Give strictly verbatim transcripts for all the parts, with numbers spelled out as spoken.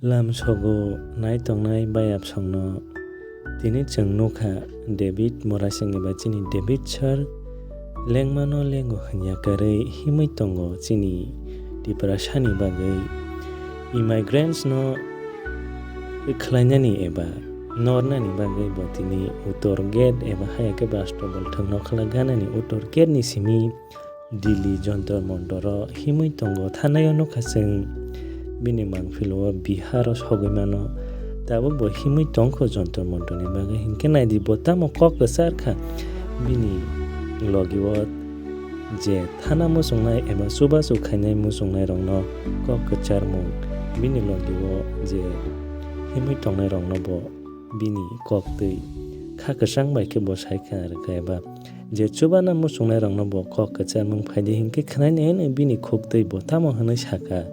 Lamsogo nai tongnai bayapsongno tini chwng nukha, David Morasing eba chini David Sir lengmano lengo hwnya karwi himwi tongo chini Tiprasani bagwi. Immigrants no khlainani eba nornani bagwi bo tini Uttor Gate eba haya khe bus stop bwlthwngno khlai ganani Uttor Gate ni simi Delhi Jantar Mantar o himwi tongo. Thanaio nukha chwng bini mangphilo Bihar o sogwi mano. Tabuk bo himwi tongkho Jantar Mantar ni bagwi, hinkhe naidi bo tamo kok kwchar kha bini logi o je thana muchungnai eba chubachu khainai muchungnai rokno kok kwcharmung, bini logi o je himwi tongnai rokno bo bini kok twi kha kwchang bai khe bo sai khna rwkha eba je chubana muchungnai rokno bo kok kwcharmung phaidi hinkhe khnainai hwnwi bini khuk twi bo tamo hwnwi sakha.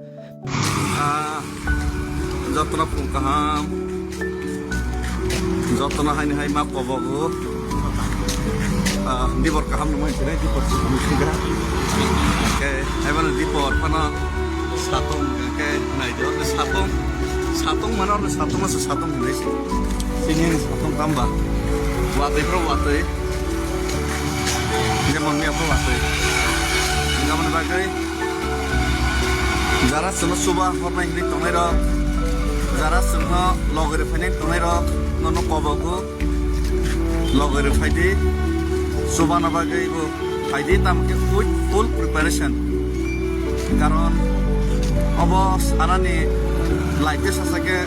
Ah, jotono phung kaham, jotono haini hai ma kobogo. Ah, dibor kaham nungmani sinai, dibor kaham nungmani sinai. Khe, hai mano dibor phano satung, khe nai di, orni satung, satung mano, orni satung asa satung hinwi se. Sini ni satung tamba. Watwi pro watwi. Jemon ni pro watwi. Gamon bagwi. Jara chwngno chuba hornai hinwi tongnai rok, jara chwngno logwi rw phainai tongnai rok, nono kobogo logwi rw phaidi, chubana bagwi bo phaidi, tamo khe with full preparation. Karon obo sanani light-o sacha khe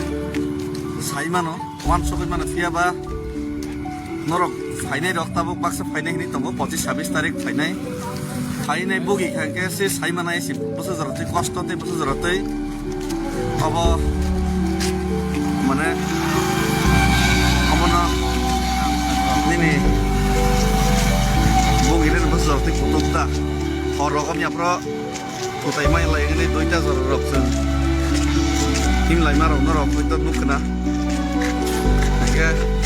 sai mano, uansugwi mano, phiya ba norok phainai rok tabuk baksa phainai hinwi tongo, pochis sabis tarik phainai. Phainai bugi kha khe se sai manai se bwsa jora twi kosto tei bwsa jora twi. Obo mane omono nini bugi reni bwsa jora twi kutuk da. Hor rok wngya phro. Kwtai mai lai hwnwi duita jora rok chwng him lai ma rok norok hoi to nuk khna. Hwnkhe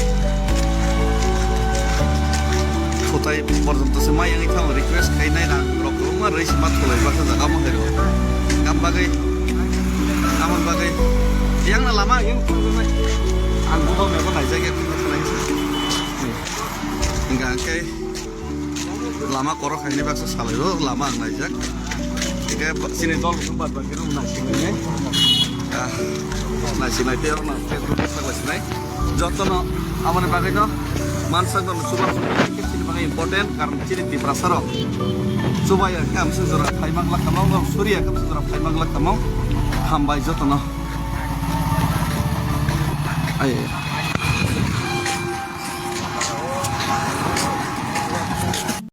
kwtai porjonto se mai wngwi thango, request khai nai na rok kwbangma rwi se ma thulai baksa jaga mo hai rok. Gam bagwi, amon bagwi yang na lama yang ang bukhok mebo naijak ya khna khna. Hwnkhe hwnkhe. Lama korok hai ni baksa salai o, lama ang naijak. Hingke chini dol rok bad baki rok naising nai. Ah, naising nai tei rok na Facebook sak lai sinai. Jotono aboni bagwi no mansak no chuba chuba khe chini bagwi important, karon chini Tiprasa rok chuba ya khe amsa jora phai mang la kamo, suri ya khe amsa jora phai mang la kamo. Hambai jotono. Ai.